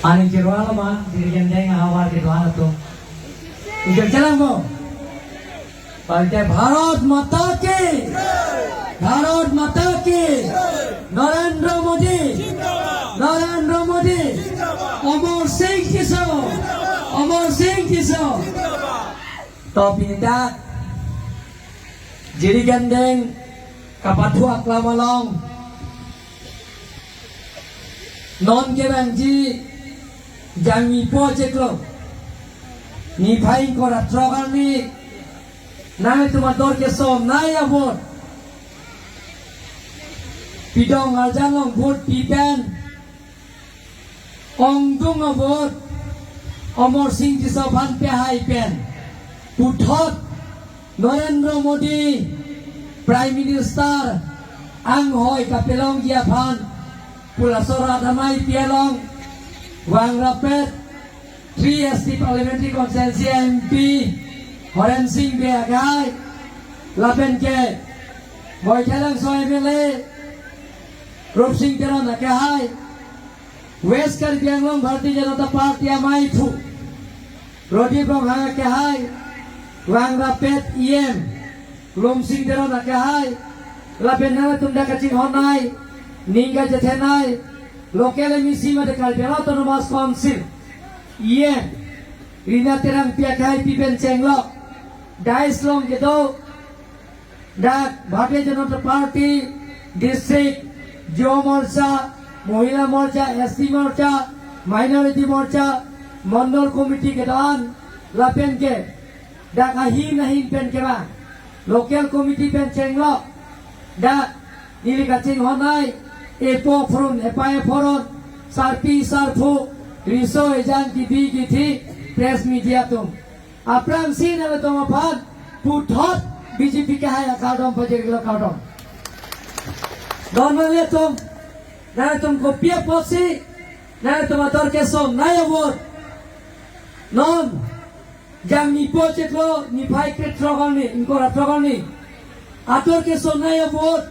Aning jirwala ma dirigende nga hawar ke doana to. Ujel jalan mo. Balte Bharat Mata ki, Bharat Mata ki, Narendra Modi, Narendra Modi, Amar Singh Tisso, Amar Singh Tisso. To pinita jirigandeng kapathuak lamalong non ke bangji jangmi po cheklo ni phai ko ratrogarni name তোমার দরকে সব নাই abot pidong arjanong vote pipen ongdung abot Amar Singh Tisso phan pehai pen puthot Narendra Modi prime minister ang hoy kapelong gia phan pulasora damai pielong Wang Rapet 3 ST Parliamentary Constituency MP Haren Singh Beagai Lapen ke Boithalang so MLA Rup Singh Teron Akahai West Karbi Anglong Bharatiya Janata Party Amai Phu Rodip Ronghang Akahai Wang Rapet EM Lum Singh Teron Akahai Lapen Nala Tumda Kaching Honai Ninga Jethenai Local MEC mate Karbi Autonomous Council EM Rina Terang Piakai Pipen Chenglok Dais Long Gedo Dak Bharatiya Janata Party District Jio Morcha Mahila Morcha SC Morcha Minority Morcha Mandal Committee Kedan Lapen ke Dak ahim nahim pen keba Local Committee pen Chenglok Dak Nili Kaching Honai Epo Frun Epae Foron Sarpi Sarphu Riso Ejan Kiti Kiti Press Media tum Aprang sin ale toma phan puthot BJP ke hai akadom pajeglo kadom Normally tum na tum kopia posi na tum ator ke som na yavor non jang ni pocheklo ni phai ke trogalni inkora trogalni ator ke som na yavor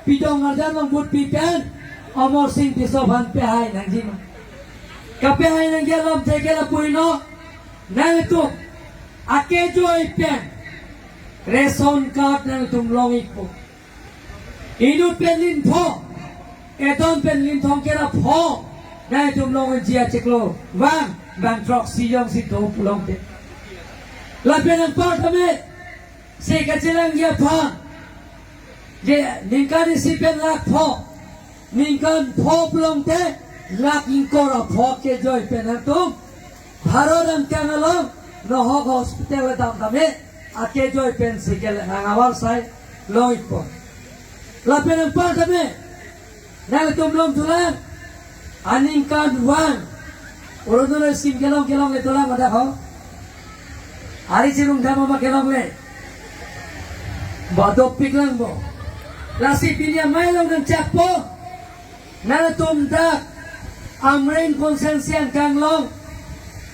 pidong arjan long but pipen Amar Singh Tisso phan pe hai nangji ma kape hai nangji lam thekela puino na tum ake joi pen ration card na tum long ikpo Inu pen lin pho eton pen lin thong kera pho na tum long jia cheklo wang bang trok si yong si to pulong te la pen ang part ame se kachilang ya pha je ningkani si pen lak pho ningkan pho pulong te lak ingkora pho ke joy pen tum Bharat ang kangalong nohok hospital dam dame ake joy pen sikel nangawal sai long ikpo la pen ang part ame nang tum long tulang aning kan wang Orunodoi scheme kelong kelong le tulang ada ho ari chirung dhama ma kelong le badok piklang bo lasi pinia mai long nang chakpo nang tum dak amrein konsensian kang long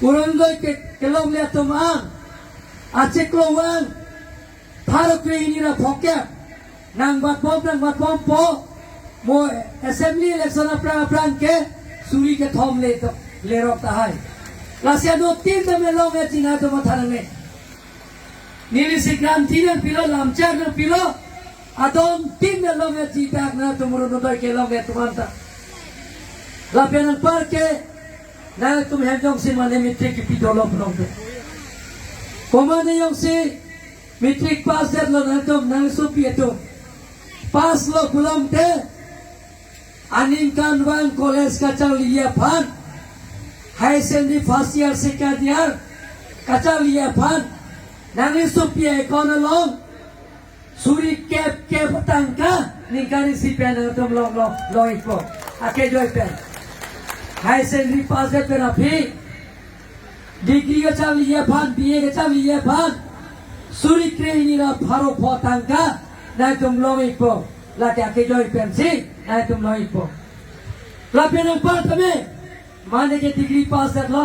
Orunodoi ke kelong le tum ang acheklo wang Bharat inira phoke nang bat pom nang bat pom po mo assembly election aprang aprang ke suri ke thom le to le rok ta hai lasia no tin ta me long e china to mathana ne nili sikram tin pilo lamcha na pilo adom tin me long e chita na tumro no ke long e tumanta la pen par ke na tum hem jong si mane mitri ki pidolo long te komane yong si matric pass det lo na tum nang su pi tum pass lo kulong te aning kan wang college kachang liya phan high secondary first year second year kachang liya phan nang su pi ekon long suri cap cap tangka ningkani si pen tum long long long ikpo ake joy pen high secondary pass det pen api degree kachang liya phan BA kachang liya phan suri kreinira pharo pho tangka na tum long ikpo la ke ake joy pen si na tum long ikpo la pen ang par tame mane ke degree pass det lo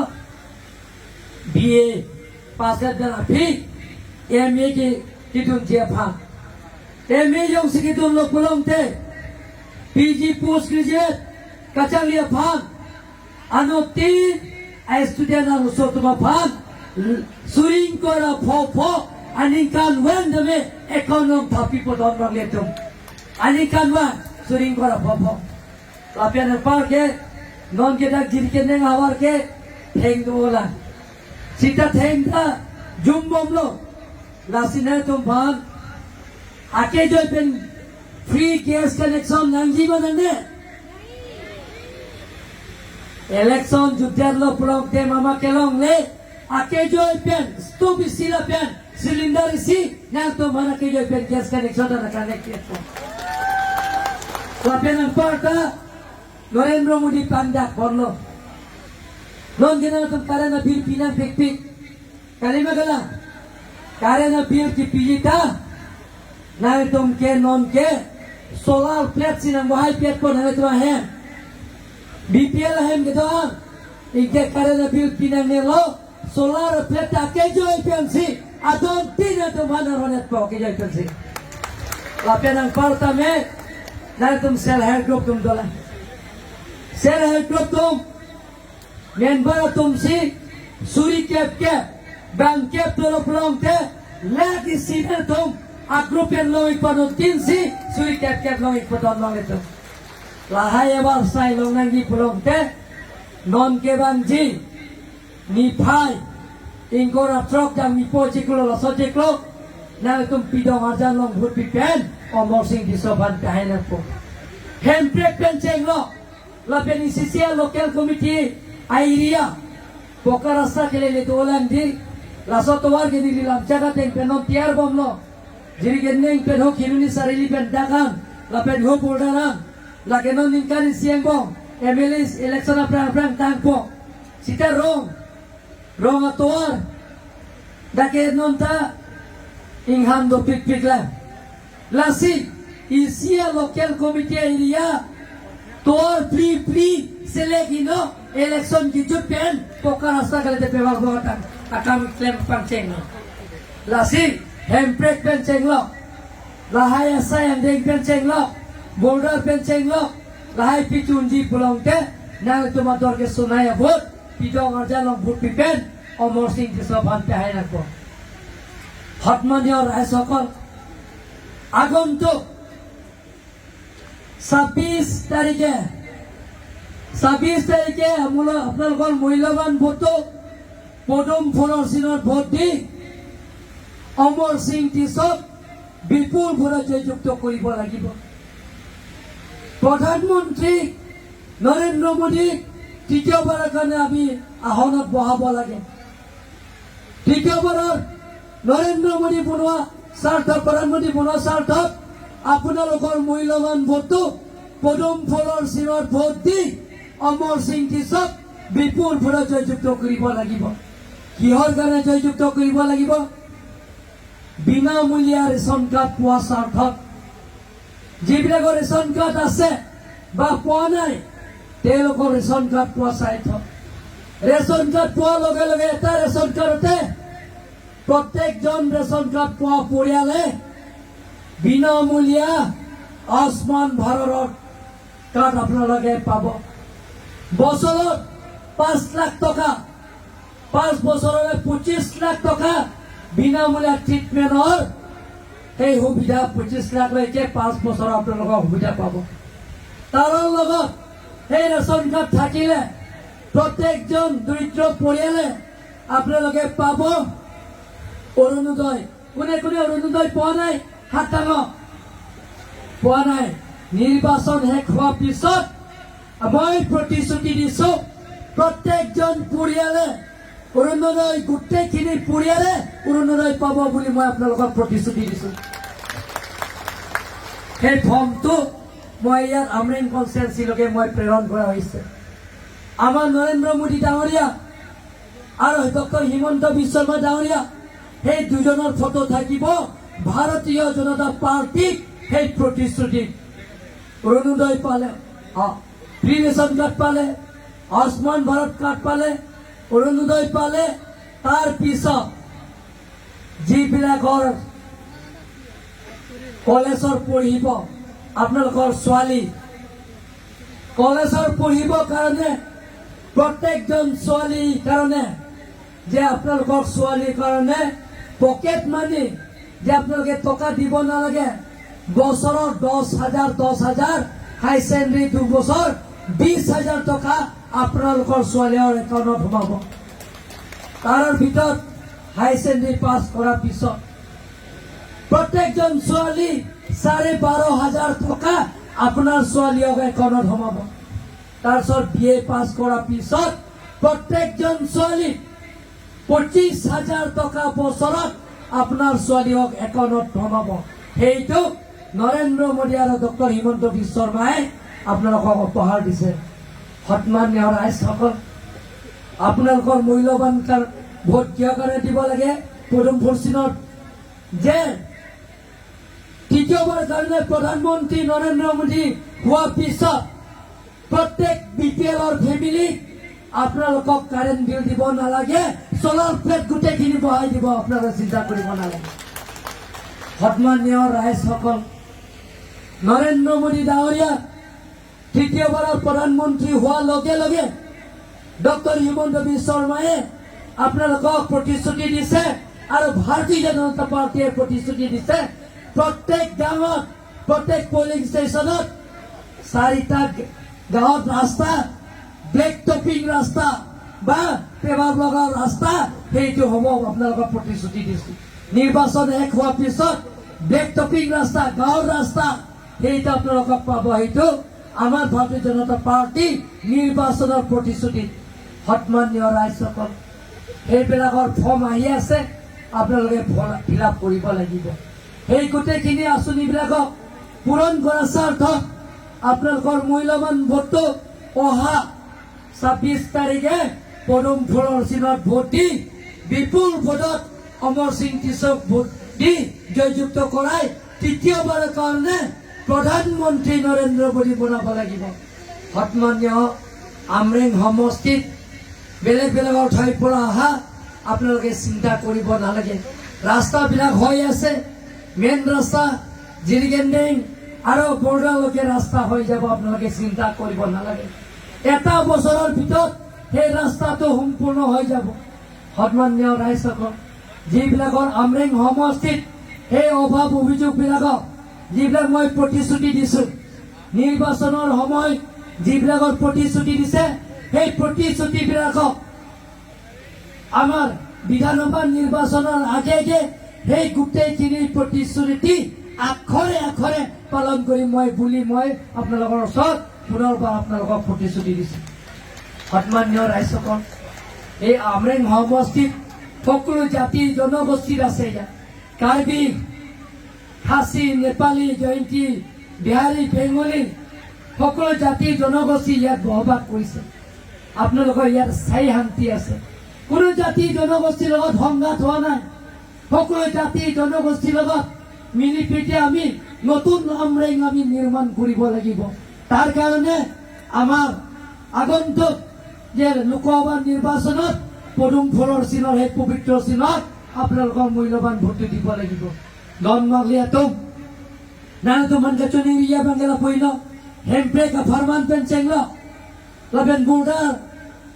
BA pass det den api MA ke kitun jia pha MA yong si kitun lo pulong te PG post graduate kachang lia phang Ano tin ay student ang uso tumapan suring ko ra pho pho aning kan wen dame ekonom thapi po don bang letum aning kan wen suring ko ra pho pho lapian par ke non ke dak jir ke neng hawar ke theng dola sita theng ta jum bom lo lasine tum bhan ake joy pen free gas connection nangji ba ne election যুদ্ধের lo prong te mama kelong le ake joy pen stove sila pen cylinder isi nang to mana ke joy pen gas connection na connect ko lapian ang parta Narendra Modi panda borlo non gina tum karena bil pinang pik pik kalima gala karena bil ki pijita nang tum ke non ke solar plate sinang buhay plate po nang ito hem BPL hem gitu ang Ike karena bil pinang nilo solar plate ake joy pensi adon tina tum hana ronet po ke joy pensi lapian ang parta me nang tum sel hair group tum dola sel hair group tum member tum si suri kep ke bang kep tolo plong te lagi sine tum agrupen lo ipano tin si suri kep kep long ipaton long ito lahai ebar sai long nangi pulong te non ke bang ji ni phai ingkora trok jang mi po chiklo la so chiklo na tum pidong arjan long bhut pi pen Amar Singh disoban kahen po handbrake pen cheng lo la pen ICCA local committee area poka rasta kele le dolan di laso towar ke dili lam jaga teng pen non tiar bom lo jiri ke neng pen ho kiruni sarili pen dakan la pen ho bordaran la ke non ningkan siang bom MLA election aprang aprang tang po sita rong rong atowar dake non ta ingham do pik pik la lasi isia local committee area তোর pre pre select ino election ki pen poka rasta kale te pewal go tang akam claim pang cheng no lasi handbrake pen cheng lo lahai asai and deng pen cheng lo border pen cheng lo lahai pichun ji pulong te nang তোমার দরকে Sonai vote পিদং arjan vote পিপেন অমৰ সিং দিছ ভান পেহাই নাকব। সন্মানীয় ৰাইজসকল, আগন্তুক 26 তাৰিখে, 26 তাৰিখে আপোনালোকৰ মূল্যৱান ভোটটো পদুম ফুলৰ চিনত ভোট দি অমৰ সিং টিছক বিপুল ভোটত জয়যুক্ত কৰিব লাগিব। প্ৰধানমন্ত্ৰী নৰেন্দ্ৰ মোদীক তৃতীয়বাৰৰ কাৰণে আমি আসনত বহাব লাগে। তৃতীয়বাৰৰ নৰেন্দ্ৰ মোদী বনোৱা স্বাৰ্থত, প্ৰধানমন্ত্ৰী বনোৱা স্বাৰ্থত আপোনালোকৰ মূল্যৱান ভোটটো পদুম ফুলৰ চিনত ভোট দি অমৰ সিং টিছক বিপুল ভোটত জয়যুক্ত কৰিব লাগিব। কিহৰ কাৰণে জয়যুক্ত কৰিব লাগিব? বিনামূলীয়া ৰেচন কাৰ্ড পোৱা স্বাৰ্থত। যিবিলাকৰ ৰেচন কাৰ্ড আছে বা পোৱা নাই, তেওঁলোকৰ ৰেচন কাৰ্ড পোৱা স্বাৰ্থত। ৰেচন কাৰ্ড পোৱাৰ লগে লগে এটা ৰেচন কাৰ্ডতে প্ৰত্যেকজন ৰেচন কাৰ্ড পোৱা পৰিয়ালে বিনামূলীয়া আয়ুষ্মান ভাৰতৰ কাৰ্ড আপোনালোকে পাব। বছৰত 5 লাখ টকা, 5 বছৰলৈ 25 লাখ টকা বিনামূলীয়া ট্ৰিটমেণ্টৰ সেই সুবিধা, 25 লাখলৈকে 5 বছৰ আপোনালোকৰ সুবিধা পাব। তাৰ লগত সেই ৰেচন কাৰ্ড থাকিলে প্ৰত্যেকজন দৰিদ্ৰ পৰিয়ালে আপোনালোকে পাব অৰুণোদয়। কোনে কোনে অৰুণোদয় পোৱা নাই, হাত ডাঙক। পোৱা নাই? নিৰ্বাচন শেষ হোৱাৰ পিছত মই প্ৰতিশ্ৰুতি দিছো, প্ৰত্যেকজন পৰিয়ালে অৰুণোদয়, গোটেইখিনি পৰিয়ালে অৰুণোদয় পাব বুলি মই আপোনালোকক প্ৰতিশ্ৰুতি দিছো। সেই ফৰ্মটো মই ইয়াত আমৰিং কনষ্টিটুৱেঞ্চিলৈকে মই প্ৰেৰণ কৰা হৈছে। আমাৰ নৰেন্দ্ৰ মোদী ডাঙৰীয়া আৰু ডক্টৰ হিমন্ত বিশ্ব শৰ্মা ডাঙৰীয়া, সেই দুজনৰ ফটো থাকিব। ভাৰতীয় জনতা পাৰ্টীক সেই প্ৰতিশ্ৰুতি, অৰুণোদয় পালে, ফ্ৰী ৰেচন কাৰ্ড পালে, আয়ুষ্মান ভাৰত কাৰ্ড পালে, অৰুণোদয় পালে, তাৰ পিছত যিবিলাকৰ কলেজৰ পঢ়িব, আপোনালোকৰ ছোৱালী কলেজৰ পঢ়িবৰ কাৰণে প্ৰত্যেকজন ছোৱালীৰ কাৰণে যে আপোনালোকৰ ছোৱালীৰ কাৰণে পকেট মানি যে আপোনালোকে টকা দিব নালাগে, বছৰত 10,000, 10,000, হাই ছেকেণ্ডেৰী 2 বছৰ 20,000 টকা আপোনালোকৰ ছোৱালীৰ একাউণ্টত সোমাব। তাৰ ভিতৰত হাই ছেকেণ্ডেৰী পাছ কৰাৰ পিছত প্ৰত্যেকজন ছোৱালী 12,500 টকা আপোনাৰ ছোৱালীৰ একাউণ্টত সোমাব। তাৰপিছত বি এ পাছ কৰাৰ পিছত প্ৰত্যেকজন ছোৱালী 25,000 টকা বছৰত আপোনাৰ ছোৱালীক একাউণ্টত সোমাব। সেইটো নৰেন্দ্ৰ মোদী আৰু ডক্টৰ হিমন্ত বিশ্ব শৰ্মাই আপোনালোকক উপহাৰ দিছে। সন্মানীয় ৰাইজসকল, আপোনালোকৰ মূল্যৱান ভোট কিয় কাৰণে দিব লাগে পদুম ফুল চিনত যে তৃতীয়বাৰ কাৰণে প্ৰধানমন্ত্ৰী নৰেন্দ্ৰ মোদী হোৱাৰ পিছত প্ৰত্যেক বি পি এলৰ ফেমিলিক আপোনালোকক কাৰেণ্ট বিল দিব নালাগে, চলাৰ প্লেট গোটেইখিনি বহাই দিব, আপোনালোকে চিন্তা কৰিব নালাগে। সন্মানীয় ৰাইজসকল, নৰেন্দ্ৰ মোদী ডাঙৰীয়া তৃতীয়বাৰৰ প্ৰধানমন্ত্ৰী হোৱাৰ লগে লগে ডক্টৰ হিমন্ত বিশ্ব শৰ্মাই আপোনালোকক প্ৰতিশ্ৰুতি দিছে আৰু ভাৰতীয় জনতা পাৰ্টীয়ে প্ৰতিশ্ৰুতি দিছে, প্ৰত্যেক গাঁৱত, প্ৰত্যেক পলিং ষ্টেচনত চাৰিটা গাঁৱত ৰাস্তা, ব্লেক টপিং ৰাস্তা বা পেভাৰ লগা ৰাস্তা, সেইটো হ'ব আপোনালোকক প্ৰতিশ্ৰুতি দিছো। নিৰ্বাচন শেষ হোৱাৰ পিছত ব্লেক টপিং ৰাস্তা, গাঁৱৰ ৰাস্তা, সেইটো আপোনালোকক পাব। সেইটো আমাৰ ভাৰতীয় জনতা পাৰ্টী নিৰ্বাচনৰ প্ৰতিশ্ৰুতি। সন্মানীয় ৰাইজসকল, সেইবিলাকৰ ফৰ্ম আহি আছে, আপোনালোকে ফিল আপ কৰিব লাগিব। সেই গোটেইখিনি আঁচনিবিলাকক পূৰণ কৰাৰ স্বাৰ্থত আপোনালোকৰ মূল্যৱান ভোটটো অহা 26 তাৰিখে পদুম ফুলৰ চিনত ভোট দি বিপুল ভোটত অমৰ সিং টিছক ভোট দি জয়যুক্ত কৰাই তৃতীয়বাৰৰ কাৰণে প্ৰধানমন্ত্ৰী নৰেন্দ্ৰ মোদী বনাব লাগিব। সন্মানীয় আমৰেং সমষ্টিত বেলেগ বেলেগৰ ঠাইৰ পৰা অহা আপোনালোকে চিন্তা কৰিব নালাগে। ৰাস্তাবিলাক হৈ আছে, মেইন ৰাস্তা জিৰিগেণ্ডেং আৰু বৰ্ডাৰলৈকে ৰাস্তা হৈ যাব, আপোনালোকে চিন্তা কৰিব নালাগে। এটা বছৰৰ ভিতৰত সেই ৰাস্তাটো সম্পূৰ্ণ হৈ যাব। সন্মানীয় ৰাইজসকল, যিবিলাকৰ আমৰেং সমষ্টিত সেই অভাৱ অভিযোগবিলাকক যিবিলাক মই প্ৰতিশ্ৰুতি দিছো, নিৰ্বাচনৰ সময় যিবিলাকৰ প্ৰতিশ্ৰুতি দিছে, সেই প্ৰতিশ্ৰুতিবিলাকক আমাৰ বিধানসভা নিৰ্বাচনৰ আগে আগে সেই গোটেইখিনি প্ৰতিশ্ৰুতি আখৰে আখৰে পালন কৰিম মই বুলি মই আপোনালোকৰ ওচৰত পুনৰবাৰ আপোনালোকক প্ৰতিশ্ৰুতি দিছো। সন্মানীয় ৰাইজসকল, এই আমৰেং সমষ্টিত সকলো জাতি জনগোষ্ঠীৰ আছে ইয়াত। কাৰ্বি, খাচী, নেপালী, জয়ন্তী, বিহাৰী, বেংগলী, সকলো জাতি জনগোষ্ঠী ইয়াত বসবাস কৰিছে। আপোনালোকৰ ইয়াত স্থায়ী শান্তি আছে। কোনো জাতি জনগোষ্ঠীৰ লগত সংঘাত হোৱা নাই। সকলো জাতি জনগোষ্ঠীৰ লগত মিলি প্ৰীতি আমি নতুন আমৰেং আমি নিৰ্মাণ কৰিব লাগিব। তাৰ কাৰণে আমাৰ আগন্তুক যে লোকসভা নিৰ্বাচনত পদুম ফুলৰ চিনৰ সেই পবিত্ৰ চিনত আপোনালোকৰ মূল্যৱান ভোটটো দিব লাগিব। দন মাগলিয়াতুম nana tu man ka chuni riya bangla poino hempre ka farman pen chenglo laben border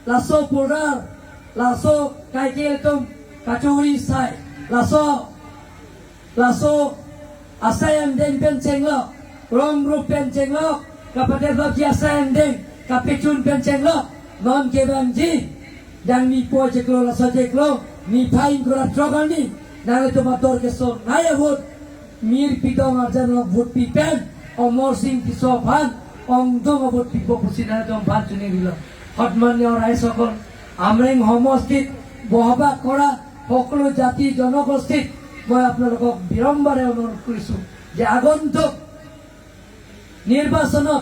laso, border laso kaikel tum kachuri sai laso laso asayang deng pen chenglo rong rup pen chenglo kapate bagi asayang deng kapechun pen chenglo non kebang ji dang ni po jeklo laso jeklo ni phain kora trogani nana tu mator ke so naya vote Mir Pidong Arjan vote pipen Amar Singh Tisso ভান অংদং vote পিব পুচিনা ভান চুনি দিল। সন্মানীয় ৰাইজসকল, আমৰেং সমষ্টিত বসবাস কৰা সকলো জাতি জনগোষ্ঠীক মই আপোনালোকক বিৰম্বাৰে অনুৰোধ কৰিছো যে আগন্তুক নিৰ্বাচনত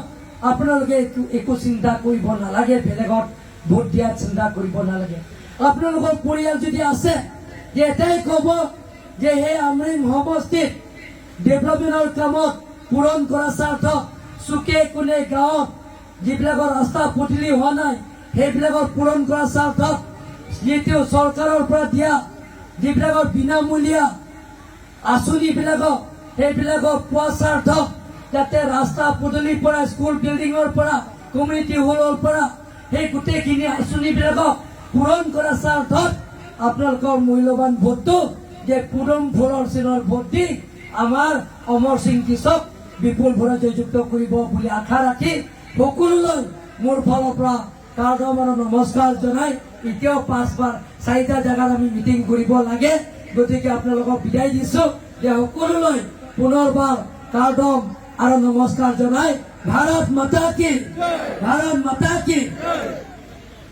আপোনালোকে একো চিন্তা কৰিব নালাগে, বেলেগত ভোট দিয়াৰ চিন্তা কৰিব নালাগে। আপোনালোকৰ পৰিয়াল যদি আছে যে এটাই ক'ব যে সেই আমৰিং সমষ্টিত ডেভেলপমেণ্টৰ কামত পূৰণ কৰা স্বাৰ্থত চুকে কোণে গাঁৱত যিবিলাকৰ ৰাস্তা পদূলি হোৱা নাই, সেইবিলাকৰ পূৰণ কৰাৰ স্বাৰ্থত যিটো চৰকাৰৰ পৰা দিয়া যিবিলাকৰ বিনামূলীয়া আঁচনিবিলাকক সেইবিলাকক পোৱা স্বাৰ্থত যাতে ৰাস্তা পদূলিৰ পৰা, স্কুল বিল্ডিঙৰ পৰা, কমিউনিটি হলৰ পৰা সেই গোটেইখিনি আঁচনিবিলাকক পূৰণ কৰাৰ স্বাৰ্থত আপোনালোকৰ মূল্যৱান ভোটটো যে পদুম ফুলৰ চিনৰ ভোট দি আমাৰ অমৰ সিং তিছক বিপুল ভোটত জয়যুক্ত কৰিব বুলি আশা ৰাখি সকলোলৈ মোৰ ফালৰ পৰা কাৰ্ডমানৰ নমস্কাৰ জনাই, এতিয়াও পাঁচবাৰ চাৰিটা জেগাত আমি মিটিং কৰিব লাগে, গতিকে আপোনালোকক বিদায় দিছো যে সকলোলৈ পুনৰবাৰ কাৰ্ডম আৰু নমস্কাৰ জনাই। ভাৰত মাতা কি! ভাৰত মাতা কি!